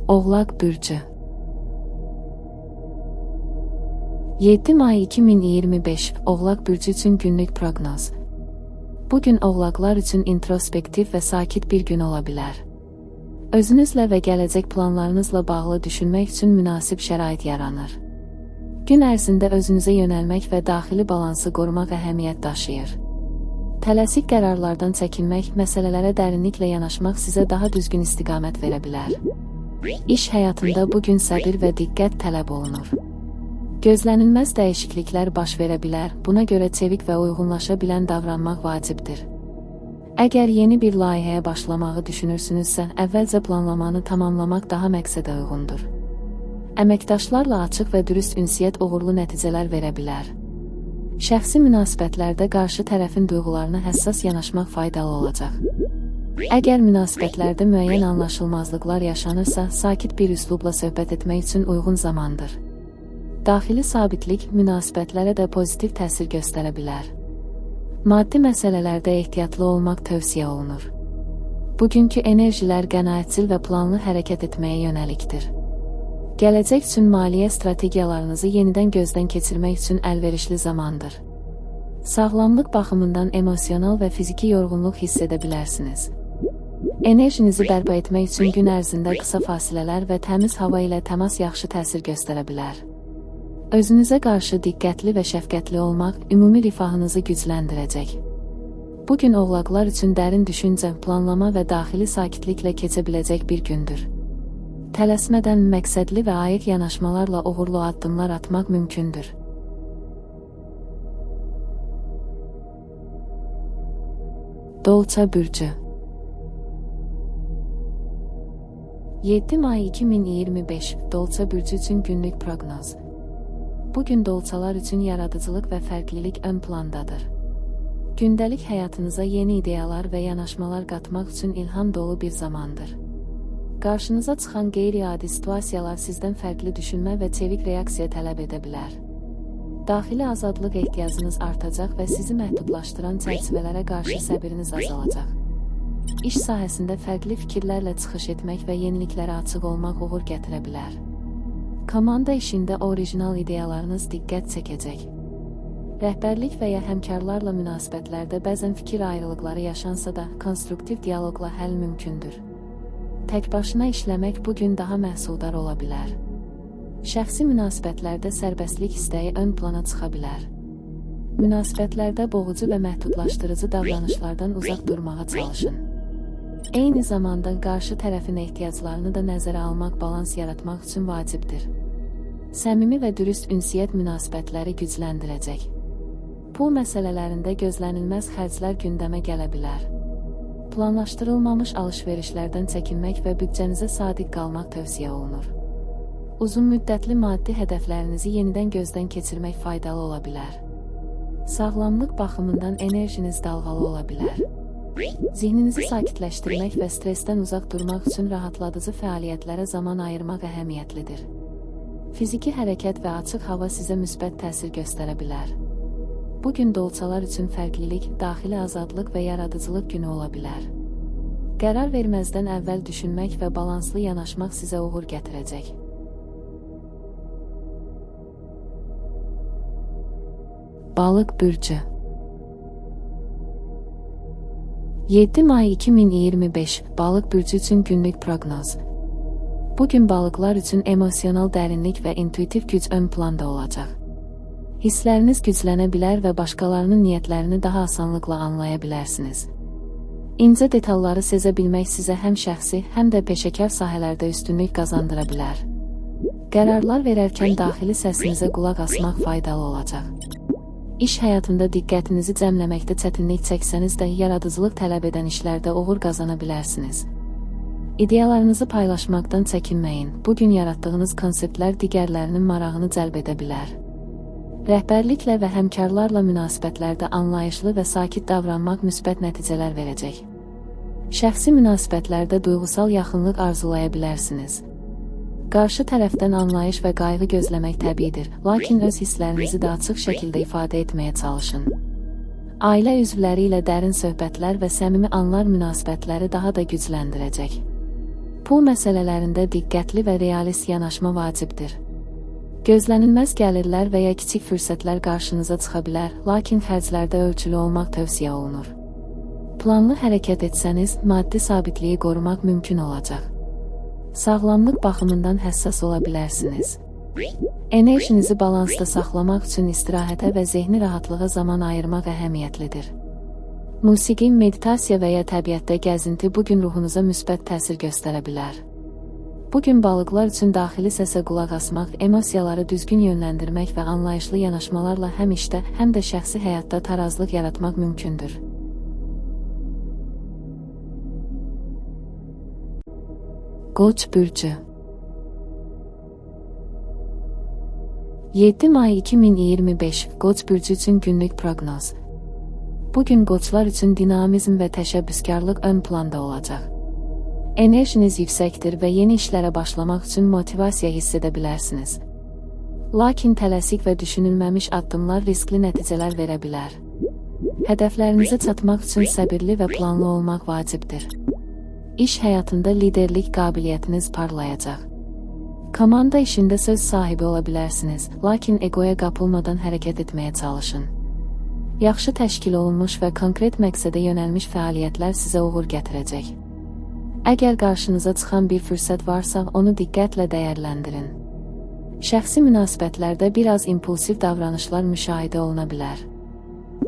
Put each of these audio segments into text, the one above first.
Oğlaq bürcü. 7 may 2025 Oğlaq bürcü üçün günlük proqnoz. Bu gün oğlaqlar üçün introspektiv və sakit bir gün ola bilər. Özünüzlə və gələcək planlarınızla bağlı düşünmək üçün münasib şərait yaranır. Gün ərzində özünüzə yönəlmək və daxili balansı qorumaq əhəmiyyət daşıyır. Tələsik qərarlardan çəkinmək, məsələlərə dərinliklə yanaşmaq sizə daha düzgün istiqamət verə bilər. İş həyatında bu gün səbir və diqqət tələb olunur. Gözlənilməz dəyişikliklər baş verə bilər, buna görə çevik və uyğunlaşa bilən davranmaq vacibdir. Əgər yeni bir layihəyə başlamağı düşünürsünüzsə, əvvəlcə planlamanı tamamlamaq daha məqsədə uyğundur. Əməkdaşlarla açıq və dürüst ünsiyyət uğurlu nəticələr verə bilər. Şəxsi münasibətlərdə qarşı tərəfin duyğularına həssas yanaşmaq faydalı olacaq. Əgər münasibətlərdə müəyyən anlaşılmazlıqlar yaşanırsa, sakit bir üslubla söhbət etmək üçün uyğun zamandır. Daxili sabitlik münasibətlərə də pozitiv təsir göstərə bilər. Maddi məsələlərdə ehtiyatlı olmaq tövsiyə olunur. Bugünkü enerjilər qənaətcil və planlı hərəkət etməyə yönəlikdir. Gələcək üçün maliyyə strategiyalarınızı yenidən gözdən keçirmək üçün əlverişli zamandır. Sağlamlıq baxımından emosional və fiziki yorğunluq hiss edə bilərsiniz. Enerjinizi bərpa etmək üçün gün ərzində qısa fasilələr və təmiz hava ilə təmas yaxşı təsir göstərə bilər. Özünüzə qarşı diqqətli və şəfqətli olmaq ümumi rifahınızı gücləndirəcək. Bu gün oğlaqlar üçün dərin düşüncə, planlama və daxili sakitliklə keçə biləcək bir gündür. Tələsmədən məqsədli və ayıq yanaşmalarla uğurlu addımlar atmaq mümkündür. Dolça bürcü. 7 may 2025 Dolça bürcü üçün günlük proqnoz. Bu gün dolçalar üçün yaradıcılıq və fərqlilik ön plandadır. Gündəlik həyatınıza yeni ideyalar və yanaşmalar qatmaq üçün ilham dolu bir zamandır. Qarşınıza çıxan qeyri-adi situasiyalar sizdən fərqli düşünmə və çevik reaksiya tələb edə bilər. Daxili azadlıq ehtiyacınız artacaq və sizi məhdudlaşdıran çərçivələrə qarşı səbriniz azalacaq. İş sahəsində fərqli fikirlərlə çıxış etmək və yeniliklərə açıq olmaq uğur gətirə bilər. Komanda işində orijinal ideyalarınız diqqət çəkəcək. Rəhbərlik və ya həmkarlarla münasibətlərdə bəzən fikir ayrılıqları yaşansa da, konstruktiv dialoqla həll mümkündür. Tək başına işləmək bu gün daha məhsuldar ola bilər. Şəxsi münasibətlərdə sərbəstlik istəyi ön plana çıxa bilər. Münasibətlərdə boğucu və məhdudlaşdırıcı davranışlardan uzaq durmağa çalışın. Eyni zamanda qarşı tərəfin ehtiyaclarını da nəzərə almaq balans yaratmaq üçün vacibdir. Səmimi və dürüst ünsiyyət münasibətləri gücləndirəcək. Pul məsələlərində gözlənilməz xərclər gündəmə gələ bilər. Planlaşdırılmamış alış-verişlərdən çəkinmək və büdcənizə sadiq qalmaq tövsiyə olunur. Uzunmüddətli maddi hədəflərinizi yenidən gözdən keçirmək faydalı ola bilər. Sağlamlıq baxımından enerjiniz dalğalı ola bilər. Zihninizi sakitləşdirmək və stressdən uzaq durmaq üçün rahatladıcı fəaliyyətlərə zaman ayırmaq əhəmiyyətlidir. Fiziki hərəkət və açıq hava sizə müsbət təsir göstərə bilər. Bu gün dolçalar üçün fərqlilik, daxili azadlıq və yaradıcılıq günü ola bilər. Qərar verməzdən əvvəl düşünmək və balanslı yanaşmaq sizə uğur gətirəcək. Balıq bürcü. 7 may 2025 Balıq bürcü üçün günlük proqnoz. Bu gün balıqlar üçün emosional dərinlik və intuitiv güc ön planda olacaq. Hissləriniz güclənə bilər və başqalarının niyyətlərini daha asanlıqla anlaya bilərsiniz. İncə detalları sezə bilmək sizə həm şəxsi, həm də peşəkar sahələrdə üstünlük qazandıra bilər. Qərarlar verərkən daxili səsinizə qulaq asmaq faydalı olacaq. İş həyatında diqqətinizi cəmləməkdə çətinlik çəksəniz də yaradıcılıq tələb edən işlərdə uğur qazana bilərsiniz. İdeyalarınızı paylaşmaqdan çəkinməyin. Bu gün yaratdığınız konseptlər digərlərinin marağını cəlb edə bilər. Rəhbərliklə və həmkarlarla münasibətlərdə anlayışlı və sakit davranmaq müsbət nəticələr verəcək. Şəxsi münasibətlərdə duyğusal yaxınlıq arzulaya bilərsiniz. Qarşı tərəfdən anlayış və qayğı gözləmək təbiidir, lakin öz hisslərinizi də açıq şəkildə ifadə etməyə çalışın. Ailə üzvləri ilə dərin söhbətlər və səmimi anlar münasibətləri daha da gücləndirəcək. Pul məsələlərində diqqətli və realist yanaşma vacibdir. Gözlənilməz gəlirlər və ya kiçik fürsətlər qarşınıza çıxa bilər, lakin xərclərdə ölçülü olmaq tövsiyə olunur. Planlı hərəkət etsəniz, maddi sabitliyi qorumaq mümkün olacaq. Sağlamlıq baxımından həssas ola bilərsiniz. Enerjinizi balansda saxlamaq üçün istirahətə və zehni rahatlığa zaman ayırmaq əhəmiyyətlidir. Musiqi, meditasiya və ya təbiətdə gəzinti bu gün ruhunuza müsbət təsir göstərə bilər. Bu gün balıqlar üçün daxili səsə qulaq asmaq, emosiyaları düzgün yönləndirmək və anlayışlı yanaşmalarla həm işdə, həm də şəxsi həyatda tarazlıq yaratmaq mümkündür. Qoç bürcü. 7 may 2025 Qoç bürcü üçün günlük proqnoz. Bu gün qoçlar üçün dinamizm və təşəbbüskarlıq ön planda olacaq. Enerjiniz yüksəkdir və yeni işlərə başlamaq üçün motivasiya hiss edə bilərsiniz. Lakin tələsik və düşünülməmiş addımlar riskli nəticələr verə bilər. Hədəflərinizə çatmaq üçün səbirli və planlı olmaq vacibdir. İş həyatında liderlik qabiliyyətiniz parlayacaq. Komanda işində söz sahibi ola bilərsiniz, lakin egoya qapılmadan hərəkət etməyə çalışın. Yaxşı təşkil olunmuş və konkret məqsədə yönəlmiş fəaliyyətlər sizə uğur gətirəcək. Əgər qarşınıza çıxan bir fürsət varsa, onu diqqətlə dəyərləndirin. Şəxsi münasibətlərdə biraz impulsiv davranışlar müşahidə oluna bilər.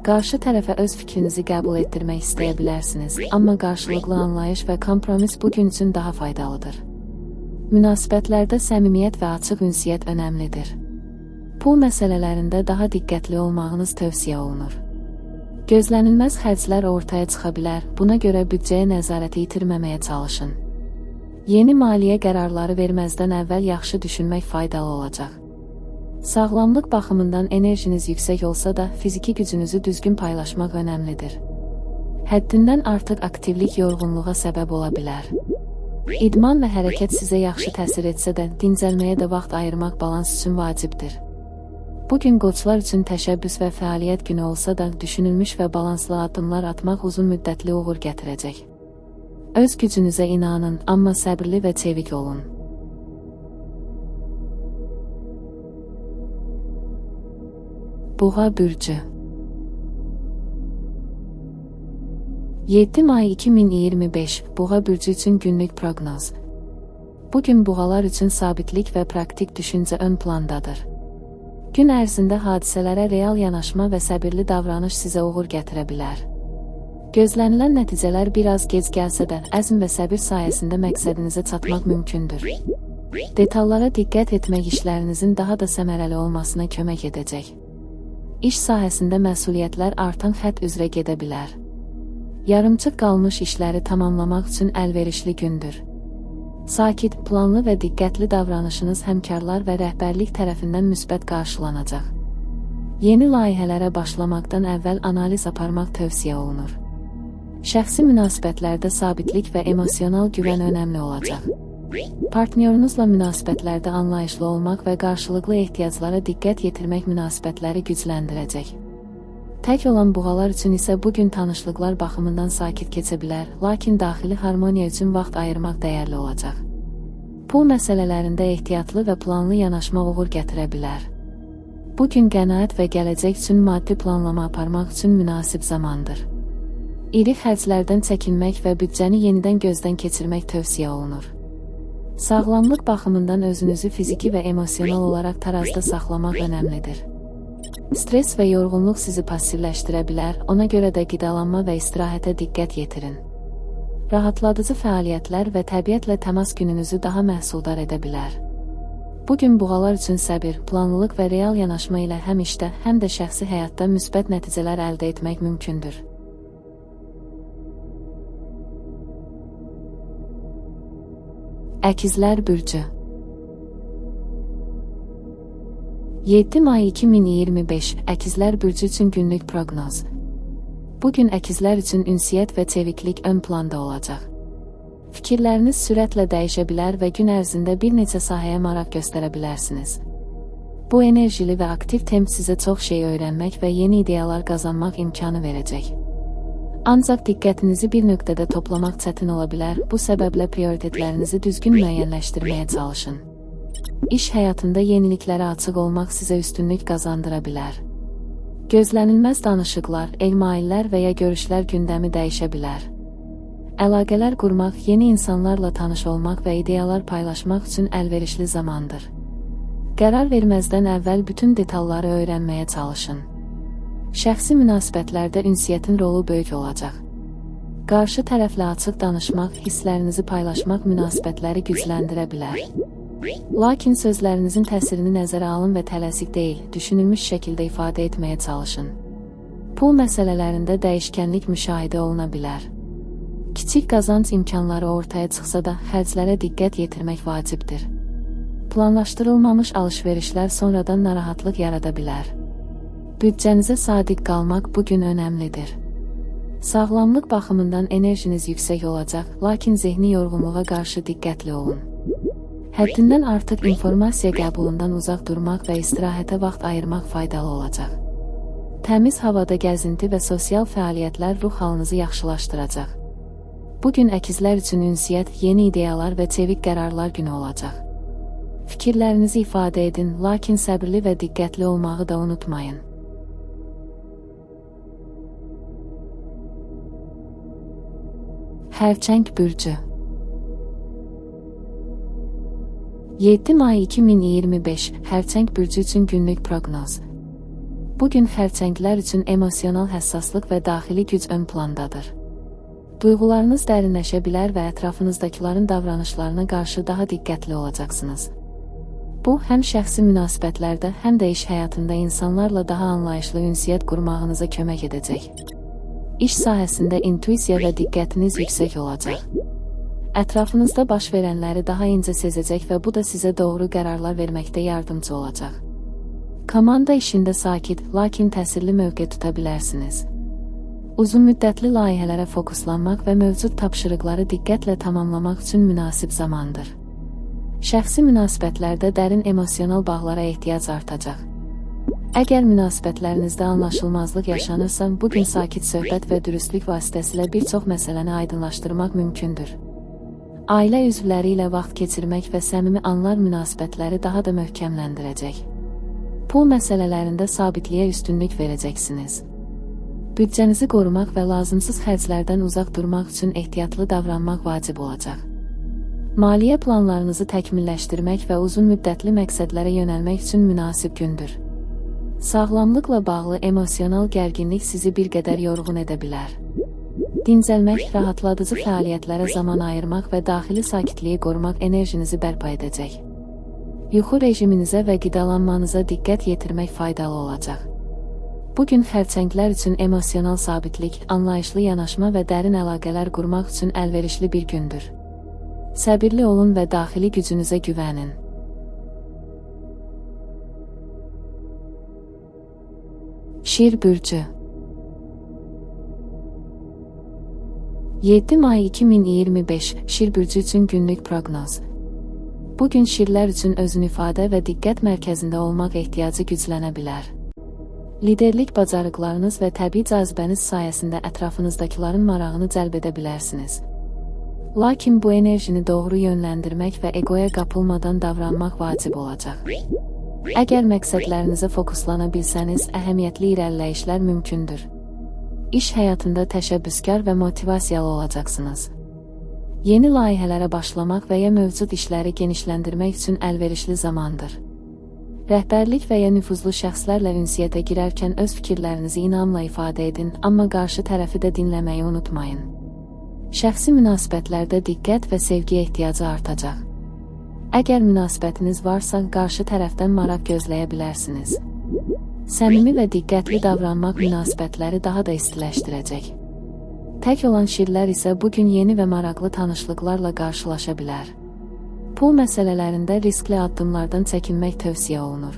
Qarşı tərəfə öz fikrinizi qəbul etdirmək istəyə bilərsiniz, amma qarşılıqlı anlayış və kompromis bu gün üçün daha faydalıdır. Münasibətlərdə səmimiyyət və açıq ünsiyyət önəmlidir. Pul məsələlərində daha diqqətli olmağınız tövsiyə olunur. Gözlənilməz xərclər ortaya çıxa bilər, buna görə büdcəyə nəzarəti itirməməyə çalışın. Yeni maliyyə qərarları verməzdən əvvəl yaxşı düşünmək faydalı olacaq. Sağlamlıq baxımından enerjiniz yüksək olsa da, fiziki gücünüzü düzgün paylaşmaq önəmlidir. Həddindən artıq aktivlik yorğunluğa səbəb ola bilər. İdman və hərəkət sizə yaxşı təsir etsə də, dincəlməyə də vaxt ayırmaq balans üçün vacibdir. Bu gün qoçlar üçün təşəbbüs və fəaliyyət günü olsa da, düşünülmüş və balanslı addımlar atmaq uzun müddətli uğur gətirəcək. Öz gücünüzə inanın, amma səbirli və çevik olun. Boğa bürcü. 7 may 2025 Boğa bürcü üçün günlük proqnoz. Bu gün boğalar üçün sabitlik və praktik düşüncə ön plandadır. Gün ərzində hadisələrə real yanaşma və səbirli davranış sizə uğur gətirə bilər. Gözlənilən nəticələr biraz gec gəlsə də, əzm və səbir sayəsində məqsədinizə çatmaq mümkündür. Detallara diqqət etmək işlərinizin daha da səmərəli olmasına kömək edəcək. İş sahəsində məsuliyyətlər artan xətt üzrə gedə bilər. Yarımçıq qalmış işləri tamamlamaq üçün əlverişli gündür. Sakit, planlı və diqqətli davranışınız həmkarlar və rəhbərlik tərəfindən müsbət qarşılanacaq. Yeni layihələrə başlamaqdan əvvəl analiz aparmaq tövsiyə olunur. Şəxsi münasibətlərdə sabitlik və emosional güvən önəmli olacaq. Partnyorunuzla münasibətlərdə anlayışlı olmaq və qarşılıqlı ehtiyaclara diqqət yetirmək münasibətləri gücləndirəcək. Tək olan boğalar üçün isə bu gün tanışlıqlar baxımından sakit keçə bilər, lakin daxili harmoniya üçün vaxt ayırmaq dəyərli olacaq. Pul məsələlərində ehtiyatlı və planlı yanaşma uğur gətirə bilər. Bu gün qənaət və gələcək üçün maddi planlama aparmaq üçün münasib zamandır. İri xərclərdən çəkinmək və büdcəni yenidən gözdən keçirmək tövsiyə olunur. Sağlamlıq baxımından özünüzü fiziki və emosional olaraq tarazda saxlamaq önəmlidir. Stres və yorğunluq sizi passivləşdirə bilər, ona görə də qidalanma və istirahətə diqqət yetirin. Rahatladıcı fəaliyyətlər və təbiətlə təmas gününüzü daha məhsuldar edə bilər. Bu gün boğalar üçün səbir, planlılıq və real yanaşma ilə həm işdə, həm də şəxsi həyatda müsbət nəticələr əldə etmək mümkündür. Əkizlər bürcü. 7 may 2025 Əkizlər bürcü üçün günlük proqnoz. Bu gün əkizlər üçün ünsiyyət və çeviklik ön planda olacaq. Fikirləriniz sürətlə dəyişə bilər və gün ərzində bir neçə sahəyə maraq göstərə bilərsiniz. Bu enerjili və aktiv temp sizə çox şey öyrənmək və yeni ideyalar qazanmaq imkanı verəcək. Ancaq diqqətinizi bir nöqtədə toplamaq çətin ola bilər, bu səbəblə prioritetlərinizi düzgün müəyyənləşdirməyə çalışın. İş həyatında yeniliklərə açıq olmaq sizə üstünlük qazandıra bilər. Gözlənilməz danışıqlar, elmaillər və ya görüşlər gündəmi dəyişə bilər. Əlaqələr qurmaq, yeni insanlarla tanış olmaq və ideyalar paylaşmaq üçün əlverişli zamandır. Qərar verməzdən əvvəl bütün detalları öyrənməyə çalışın. Şəxsi münasibətlərdə ünsiyyətin rolu böyük olacaq. Qarşı tərəflə açıq danışmaq, hisslərinizi paylaşmaq münasibətləri gücləndirə bilər. Lakin sözlərinizin təsirini nəzərə alın və tələsik deyil, düşünülmüş şəkildə ifadə etməyə çalışın. Pul məsələlərində dəyişkənlik müşahidə oluna bilər. Kiçik qazanc imkanları ortaya çıxsa da, xərclərə diqqət yetirmək vacibdir. Planlaşdırılmamış alışverişlər sonradan narahatlıq yarada bilər. Büdcənizə sadiq qalmaq bu gün önəmlidir. Sağlamlıq baxımından enerjiniz yüksək olacaq, lakin zehni yorğunluğa qarşı diqqətli olun. Həddindən artıq informasiya qəbulundan uzaq durmaq və istirahətə vaxt ayırmaq faydalı olacaq. Təmiz havada gəzinti və sosial fəaliyyətlər ruh halınızı yaxşılaşdıracaq. Bu gün əkizlər üçün ünsiyyət, yeni ideyalar və çevik qərarlar günü olacaq. Fikirlərinizi ifadə edin, lakin səbirli və diqqətli olmağı da unutmayın. Xərçəng bürcü. 7 may 2025 Xərçəng bürcü üçün günlük proqnoz. Bu gün xərçənglər üçün emosional həssaslıq və daxili güc ön plandadır. Duyğularınız dərinləşə bilər və ətrafınızdakıların davranışlarına qarşı daha diqqətli olacaqsınız. Bu, həm şəxsi münasibətlərdə, həm də iş həyatında insanlarla daha anlayışlı ünsiyyət qurmağınıza kömək edəcək. İş sahəsində intuisiya və diqqətiniz yüksək olacaq. Ətrafınızda baş verənləri daha incə sezəcək və bu da sizə doğru qərarlar verməkdə yardımcı olacaq. Komanda işində sakit, lakin təsirli mövqe tuta bilərsiniz. Uzunmüddətli layihələrə fokuslanmaq və mövcud tapşırıqları diqqətlə tamamlamaq üçün münasib zamandır. Şəxsi münasibətlərdə dərin emosional bağlara ehtiyac artacaq. Əgər münasibətlərinizdə anlaşılmazlıq yaşanırsa, bu gün sakit söhbət və dürüstlük vasitəsilə bir çox məsələni aydınlaşdırmaq mümkündür. Ailə üzvləri ilə vaxt keçirmək və səmimi anlar münasibətləri daha da möhkəmləndirəcək. Pul məsələlərində sabitliyə üstünlük verəcəksiniz. Büdcənizi qorumaq və lazımsız xərclərdən uzaq durmaq üçün ehtiyatlı davranmaq vacib olacaq. Maliyyə planlarınızı təkmilləşdirmək və uzun müddətli məqsədlərə yönəlmək üçün münasib gündür. Sağlamlıqla bağlı emosional gərginlik sizi bir qədər yorğun edə bilər. Dincəlmək, rahatladıcı fəaliyyətlərə zaman ayırmaq və daxili sakitliyi qorumaq enerjinizi bərpa edəcək. Yuxu rejiminizə və qidalanmanıza diqqət yetirmək faydalı olacaq. Bu gün xərçənglər üçün emosional sabitlik, anlayışlı yanaşma və dərin əlaqələr qurmaq üçün əlverişli bir gündür. Səbirli olun və daxili gücünüzə güvənin. Şir bürcü. 7 may 2025 Şir bürcü üçün günlük proqnoz. Bu gün şirlər üçün özünü ifadə və diqqət mərkəzində olmaq ehtiyacı güclənə bilər. Liderlik bacarıqlarınız və təbii cazibəniz sayəsində ətrafınızdakıların marağını cəlb edə bilərsiniz. Lakin bu enerjini doğru yönləndirmək və egoya qapılmadan davranmaq vacib olacaq. Əgər məqsədlərinizə fokuslana bilsəniz, əhəmiyyətli irəliləyişlər mümkündür. İş həyatında təşəbbüskar və motivasiyalı olacaqsınız. Yeni layihələrə başlamaq və ya mövcud işləri genişləndirmək üçün əlverişli zamandır. Rəhbərlik və ya nüfuzlu şəxslərlə ünsiyyətə girərkən öz fikirlərinizi inamla ifadə edin, amma qarşı tərəfi də dinləməyi unutmayın. Şəxsi münasibətlərdə diqqət və sevgi ehtiyacı artacaq. Əgər münasibətiniz varsa, qarşı tərəfdən maraq gözləyə bilərsiniz. Səmimi və diqqətli davranmaq münasibətləri daha da istiləşdirəcək. Tək olan şirlər isə bu gün yeni və maraqlı tanışlıqlarla qarşılaşa bilər. Pul məsələlərində riskli addımlardan çəkinmək tövsiyə olunur.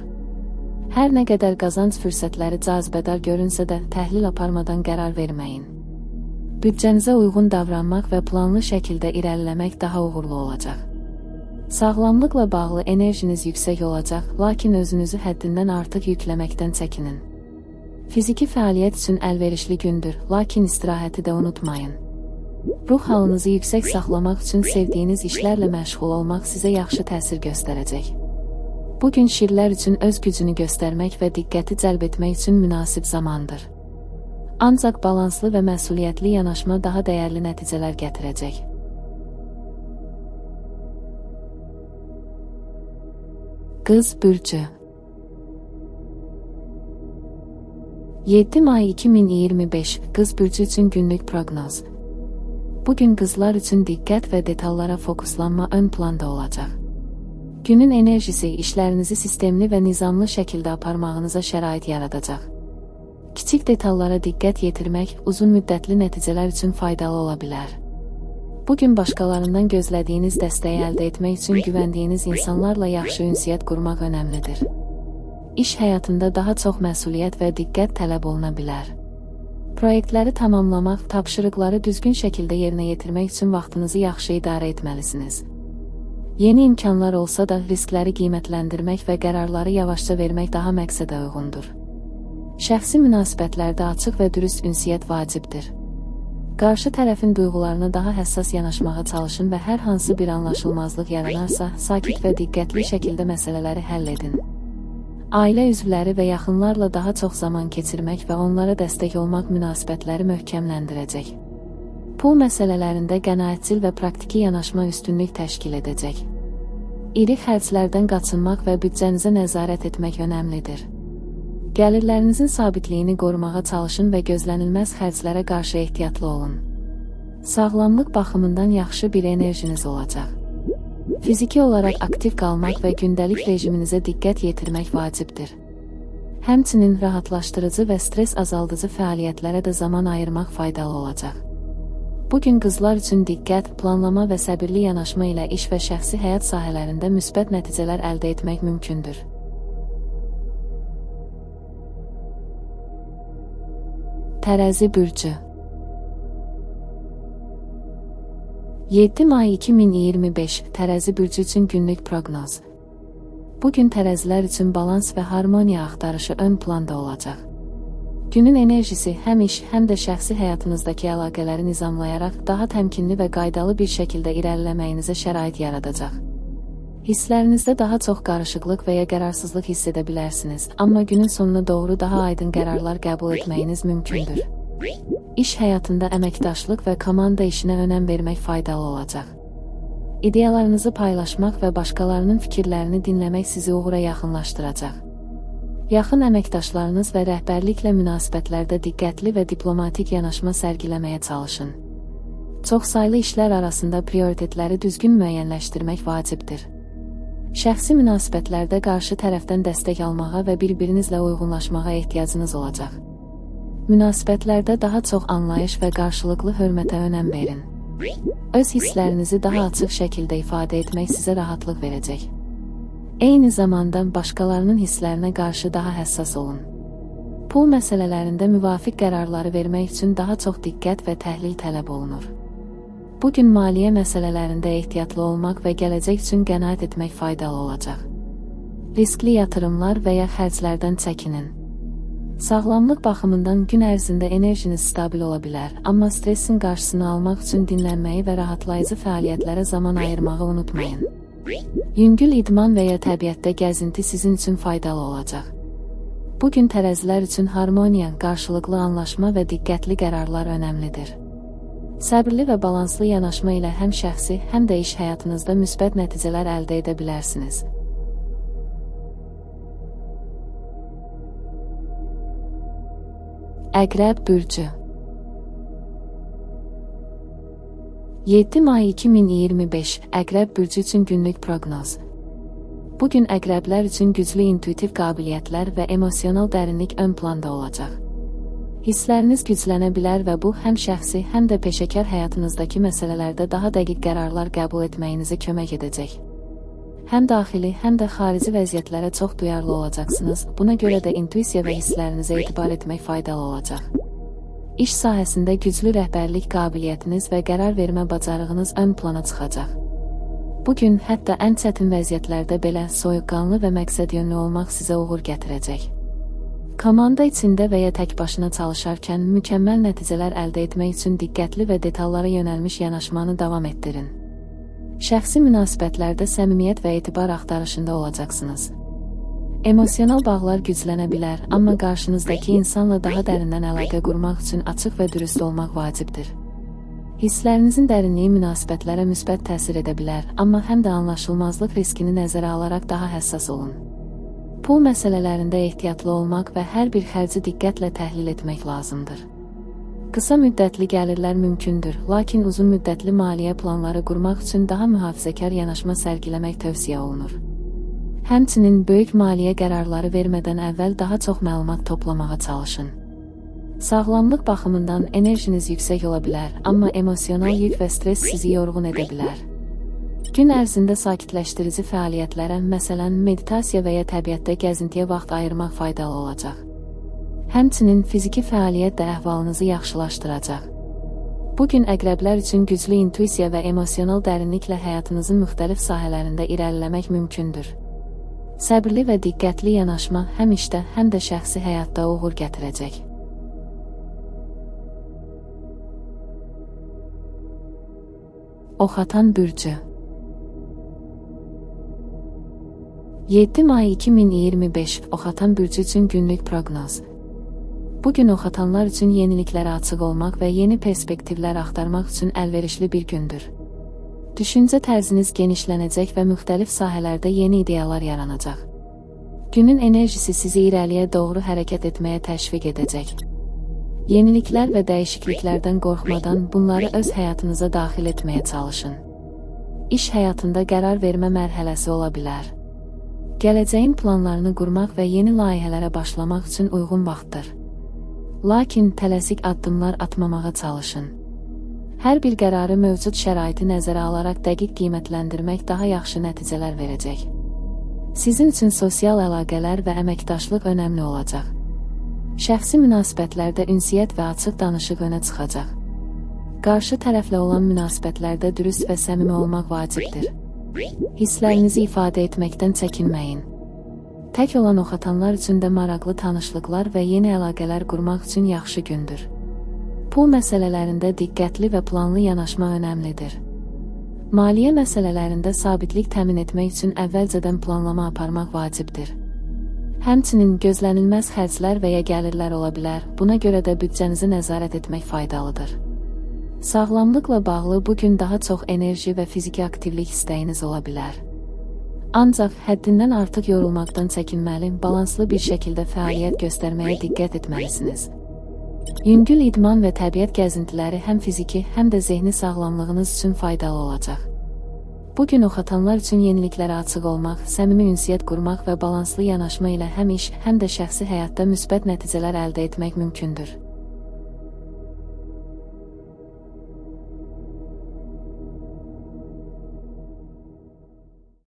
Hər nə qədər qazanc fürsətləri cazibədar görünsə də, təhlil aparmadan qərar verməyin. Büdcənizə uyğun davranmaq və planlı şəkildə irəliləmək daha uğurlu olacaq. Sağlamlıqla bağlı enerjiniz yüksək olacaq, lakin özünüzü həddindən artıq yükləməkdən çəkinin. Fiziki fəaliyyət üçün əlverişli gündür, lakin istirahəti də unutmayın. Ruh halınızı yüksək saxlamaq üçün sevdiyiniz işlərlə məşğul olmaq sizə yaxşı təsir göstərəcək. Bu gün şirlər üçün öz gücünü göstərmək və diqqəti cəlb etmək üçün münasib zamandır. Ancaq balanslı və məsuliyyətli yanaşma daha dəyərli nəticələr gətirəcək. Qız bürcü. 7 may 2025 Qız bürcü üçün günlük proqnoz. Bu gün qızlar üçün diqqət və detallara fokuslanma ön planda olacaq. Günün enerjisi işlərinizi sistemli və nizamlı şəkildə aparmağınıza şərait yaradacaq. Kiçik detallara diqqət yetirmək uzun müddətli nəticələr üçün faydalı ola bilər. Bu gün başqalarından gözlədiyiniz dəstəyi əldə etmək üçün güvəndiyiniz insanlarla yaxşı ünsiyyət qurmaq önəmlidir. İş həyatında daha çox məsuliyyət və diqqət tələb oluna bilər. Proyektləri tamamlamaq, tapşırıqları düzgün şəkildə yerinə yetirmək üçün vaxtınızı yaxşı idarə etməlisiniz. Yeni imkanlar olsa da riskləri qiymətləndirmək və qərarları yavaşca vermək daha məqsədə uyğundur. Şəxsi münasibətlərdə açıq və dürüst ünsiyyət vacibdir. Qarşı tərəfin duyğularına daha həssas yanaşmağa çalışın və hər hansı bir anlaşılmazlıq yaranarsa, sakit və diqqətli şəkildə məsələləri həll edin. Ailə üzvləri və yaxınlarla daha çox zaman keçirmək və onlara dəstək olmaq münasibətləri möhkəmləndirəcək. Pul məsələlərində qənaətcil və praktiki yanaşma üstünlük təşkil edəcək. İri xərclərdən qaçınmaq və büdcənizə nəzarət etmək önəmlidir. Gəlirlərinizin sabitliyini qorumağa çalışın və gözlənilməz xərclərə qarşı ehtiyatlı olun. Sağlamlıq baxımından yaxşı bir enerjiniz olacaq. Fiziki olaraq aktiv qalmaq və gündəlik rejiminizə diqqət yetirmək vacibdir. Həmçinin rahatlaşdırıcı və stres azaldıcı fəaliyyətlərə də zaman ayırmaq faydalı olacaq. Bu gün qızlar üçün diqqət, planlama və səbirli yanaşma ilə iş və şəxsi həyat sahələrində müsbət nəticələr əldə etmək mümkündür. Tərəzi bürcü. 7 may 2025 Tərəzi bürcü üçün günlük proqnoz. Bu gün tərəzilər üçün balans və harmoniya axtarışı ön planda olacaq. Günün enerjisi həm iş, həm də şəxsi həyatınızdakı əlaqələri nizamlayaraq daha təmkinli və qaydalı bir şəkildə irəliləməyinizə şərait yaradacaq. Hisslərinizdə daha çox qarışıqlıq və ya qərarsızlıq hiss edə bilərsiniz, amma günün sonuna doğru daha aydın qərarlar qəbul etməyiniz mümkündür. İş həyatında əməkdaşlıq və komanda işinə önəm vermək faydalı olacaq. İdeyalarınızı paylaşmaq və başqalarının fikirlərini dinləmək sizi uğura yaxınlaşdıracaq. Yaxın əməkdaşlarınız və rəhbərliklə münasibətlərdə diqqətli və diplomatik yanaşma sərgiləməyə çalışın. Çoxsaylı işlər arasında prioritetləri düzgün müəyyənləşdirmək vacibdir. Şəxsi münasibətlərdə qarşı tərəfdən dəstək almağa və bir-birinizlə uyğunlaşmağa ehtiyacınız olacaq. Münasibətlərdə daha çox anlayış və qarşılıqlı hörmətə önəm verin. Öz hisslərinizi daha açıq şəkildə ifadə etmək sizə rahatlıq verəcək. Eyni zamanda başqalarının hisslərinə qarşı daha həssas olun. Pul məsələlərində müvafiq qərarları vermək üçün daha çox diqqət və təhlil tələb olunur. Bu gün maliyyə məsələlərində ehtiyatlı olmaq və gələcək üçün qənaət etmək faydalı olacaq. Riskli yatırımlar və ya xərclərdən çəkinin. Sağlamlıq baxımından gün ərzində enerjiniz stabil ola bilər, amma stressin qarşısını almaq üçün dinlənməyi və rahatlayıcı fəaliyyətlərə zaman ayırmağı unutmayın. Yüngül idman və ya təbiətdə gəzinti sizin üçün faydalı olacaq. Bu gün tərəzilər üçün harmoniya, qarşılıqlı anlaşma və diqqətli qərarlar önəmlidir. Səbirli və balanslı yanaşma ilə həm şəxsi, həm də iş həyatınızda müsbət nəticələr əldə edə bilərsiniz. Əqrəb bürcü. 7 may 2025 Əqrəb bürcü üçün günlük proqnoz. Bu gün əqrəblər üçün güclü intuitiv qabiliyyətlər və emosional dərinlik ön planda olacaq. Hissləriniz güclənə bilər və bu həm şəxsi, həm də peşəkar həyatınızdakı məsələlərdə daha dəqiq qərarlar qəbul etməyinizə kömək edəcək. Həm daxili, həm də xarici vəziyyətlərə çox duyarlı olacaqsınız, buna görə də intuisiya və hisslərinizə etibar etmək faydalı olacaq. İş sahəsində güclü rəhbərlik qabiliyyətiniz və qərar vermə bacarığınız ön plana çıxacaq. Bu gün hətta ən çətin vəziyyətlərdə belə soyuqqanlı və məqsədyönlü olmaq sizə uğur gətirəcək. Komanda içində və ya tək başına çalışarkən mükəmməl nəticələr əldə etmək üçün diqqətli və detallara yönəlmiş yanaşmanı davam etdirin. Şəxsi münasibətlərdə səmimiyyət və etibar axtarışında olacaqsınız. Emosional bağlar güclənə bilər, amma qarşınızdakı insanla daha dərindən əlaqə qurmaq üçün açıq və dürüst olmaq vacibdir. Hisslərinizin dərinliyi münasibətlərə müsbət təsir edə bilər, amma həm də anlaşılmazlıq riskini nəzərə alaraq daha həssas olun. Pul məsələlərində ehtiyatlı olmaq və hər bir xərci diqqətlə təhlil etmək lazımdır. Qısa müddətli gəlirlər mümkündür, lakin uzun müddətli maliyyə planları qurmaq üçün daha mühafizəkar yanaşma sərgiləmək tövsiyə olunur. Həmçinin böyük maliyyə qərarları vermədən əvvəl daha çox məlumat toplamağa çalışın. Sağlamlıq baxımından enerjiniz yüksək ola bilər, amma emosional yük və stres sizi yorğun edə bilər. Gün ərzində sakitləşdirici fəaliyyətlərə, məsələn, meditasiya və ya təbiətdə gəzintiyə vaxt ayırmaq faydalı olacaq. Həmçinin fiziki fəaliyyət də əhvalınızı yaxşılaşdıracaq. Bu gün əqrəblər üçün güclü intuisiya və emosional dərinliklə həyatınızın müxtəlif sahələrində irəliləmək mümkündür. Səbirli və diqqətli yanaşma həm işdə, həm də şəxsi həyatda uğur gətirəcək. Oxatan bürcü. 7 may 2025 Oxatan bürcü üçün günlük proqnoz. Bu gün oxatanlar üçün yeniliklərə açıq olmaq və yeni perspektivlər axtarmaq üçün əlverişli bir gündür. Düşüncə tərziniz genişlənəcək və müxtəlif sahələrdə yeni ideyalar yaranacaq. Günün enerjisi sizi irəliyə doğru hərəkət etməyə təşviq edəcək. Yeniliklər və dəyişikliklərdən qorxmadan bunları öz həyatınıza daxil etməyə çalışın. İş həyatında qərar vermə mərhələsi ola bilər. Gələcəyin planlarını qurmaq və yeni layihələrə başlamaq üçün uyğun vaxtdır. Lakin tələsik addımlar atmamağa çalışın. Hər bir qərarı mövcud şəraiti nəzərə alaraq dəqiq qiymətləndirmək daha yaxşı nəticələr verəcək. Sizin üçün sosial əlaqələr və əməkdaşlıq önəmli olacaq. Şəxsi münasibətlərdə ünsiyyət və açıq danışıq önə çıxacaq. Qarşı tərəflə olan münasibətlərdə dürüst və səmimi olmaq vacibdir. Hisslərinizi ifadə etməkdən çəkinməyin. Tək olan oxatanlar üçün də maraqlı tanışlıqlar və yeni əlaqələr qurmaq üçün yaxşı gündür. Pul məsələlərində diqqətli və planlı yanaşma önəmlidir. Maliyyə məsələlərində sabitlik təmin etmək üçün əvvəlcədən planlama aparmaq vacibdir. Həmçinin gözlənilməz xərclər və ya gəlirlər ola bilər, buna görə də büdcənizi nəzarət etmək faydalıdır. Sağlamlıqla bağlı bu gün daha çox enerji və fiziki aktivlik istəyiniz ola bilər. Ancaq həddindən artıq yorulmaqdan çəkinməli, balanslı bir şəkildə fəaliyyət göstərməyə diqqət etməlisiniz. Yüngül idman və təbiət gəzintiləri həm fiziki, həm də zehni sağlamlığınız üçün faydalı olacaq. Bu gün oxatanlar üçün yeniliklərə açıq olmaq, səmimi ünsiyyət qurmaq və balanslı yanaşma ilə həm iş, həm də şəxsi həyatda müsbət nəticələr əldə etmək mümkündür.